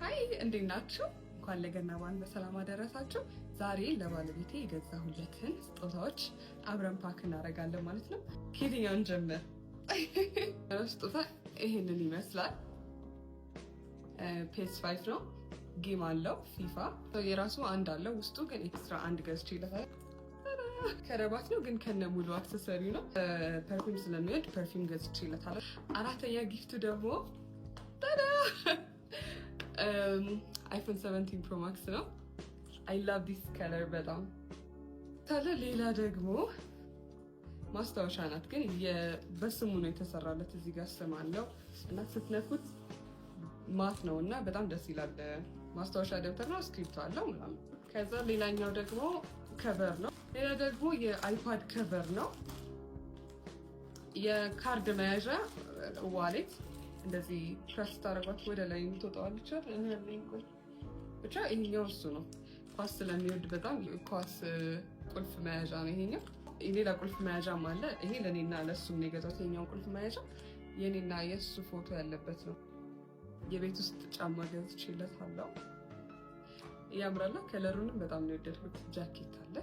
Hi፣ እንዴት ናችሁ? እንኳን ለገና በዓል በሰላም አደረሳችሁ። ዛሬ ለባለቤቴ የገዛሁለትን ስጦታዎች አብረን pack እናደርጋለን ማለት ነው። ከየትኛውን ጀምር? ስጦታ ይሄንን ይመስላል። PS5 ነው። Game አለው፣ ፊፋ። የራሱ አንድ አለው፣ ውስጡ ግን extra አንድ ገዝቼለታለሁ። ከረባት ነው ግን ከነ ሙሉ accessory ነው። Perfume ስለሚወድ perfume ገዝቼለታለሁ። አራተኛ gift ኡ ደግሞ ታዳ iPhone 17 Pro Max ነው። I love this color በጣም። ታለ ሌላ ደግሞ ማስታወሻ ናት፣ ግን በስሙ ነው የተሰራለት። እዚህ ጋር ስም አለው እና ስትነኩት matte ነው እና በጣም ደስ ይላል። ማስታወሻ ደብተር ነው፣ እስክሪፕቶ አለው ምናምን። ከዛ ሌላኛው ደግሞ cover ነው። ሌላ ደግሞ የ iPad cover ነው። የካርድ መያዣ wallet፣ እንደዚህ ፕረስ ታደርጓት ወደ ላይ የምትወጣዋለች። ብቻ ይሄኛው እሱ ነው። ኳስ ስለሚወድ በጣም ኳስ ቁልፍ መያዣ ነው ይሄኛው። ሌላ ቁልፍ መያዣም አለ። ይሄ ለእኔና ለእሱም ነው የገዛሁት። ይሄኛውን ቁልፍ መያዣ የኔና የእሱ ፎቶ ያለበት ነው። የቤት ውስጥ ጫማ ገዝቼለታለሁ። ያምራል። Color ኡንም በጣም ነው የወደድኩት። ጃኬት አለ።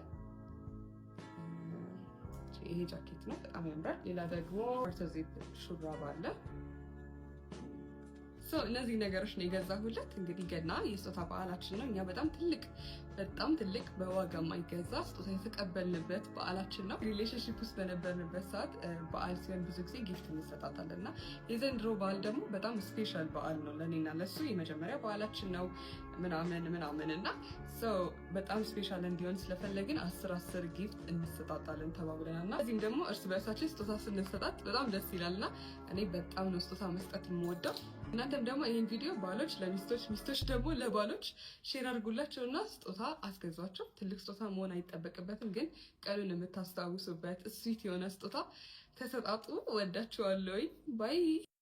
ይሄ ጃኬት ነው፣ በጣም ያምራል። ሌላ ደግሞ ዚፕ ሹራብ አለ። እነዚህ ነገሮች ነው የገዛሁለት። እንግዲህ ገና የስጦታ በዓላችን ነው። እኛ በጣም ትልቅ፣ በጣም ትልቅ፣ በዋጋ የማይገዛ ስጦታ የተቀበልንበት በዓላችን ነው። Relationship ውስጥ በነበርንበት ሰዓት በዓል ሲሆን ብዙ ጊዜ gift እንሰጣጣለን እና የዘንድሮ በዓል ደግሞ በጣም special በዓል ነው ለእኔና ለሱ፣ የመጀመሪያ በዓላችን ነው ምናምን ምናምን እና በጣም special እንዲሆን ስለፈለግን 10 10 gift እንሰጣጣለን ተባብለናል እና እዚህም ደግሞ እርስ በእርሳችን ስጦታ ስንሰጣጥ በጣም ደስ ይላል እና እኔ በጣም ነው ስጦታ መስጠት የምወደው። እናንተም ደግሞ ይህን ቪዲዮ ባሎች ለሚስቶች፣ ሚስቶች ደግሞ ለባሎች share አድርጉላቸው እና ስጦታ አስገዟቸው። ትልቅ ስጦታ መሆን አይጠበቅበትም፣ ግን ቀኑን የምታስታውሱበት sweet የሆነ ስጦታ ተሰጣጡ። ወዳችኋለሁ። Bye.